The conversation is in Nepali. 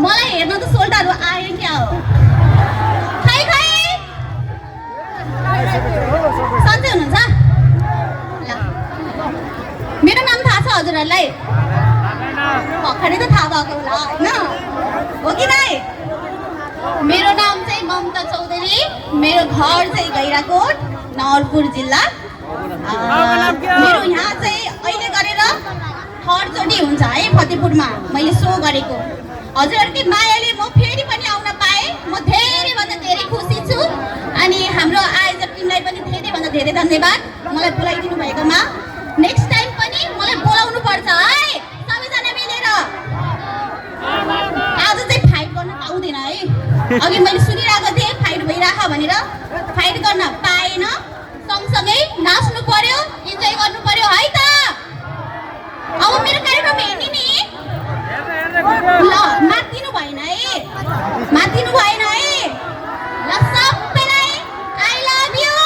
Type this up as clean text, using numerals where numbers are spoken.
मलाई हेर्न त सोल्टाहरू आयो क्या हो। खै खै सन्चै हुनुहुन्छ? ल मेरो नाम थाहा छ हजुरहरूलाई? भर्खरै त थाहा भएको होला होइन, हो कि नै? मेरो नाम चाहिँ ममता चौधरी, मेरो घर चाहिँ गैराकोट, नवलपुर जिल्ला। मेरो यहाँ चाहिँ अहिले गरेर थर्डचोटि हुन्छ है फतेहपुरमा मैले सो गरेको। हजुरहरूकै मायाले म फेरि पनि आउन पाएँ, म धेरैभन्दा धेरै खुसी छु। अनि हाम्रो आयोजक टिमलाई पनि धेरैभन्दा धेरै धन्यवाद मलाई बोलाइदिनु भएकोमा। नेक्स्ट टाइम पनि मलाई बोलाउनु पर्छ है सबैजना मिलेर। आज चाहिँ फाइट गर्न पाउँदैन है, अघि मैले सुनिरहेको थिएँ फाइट भइरहेको भनेर।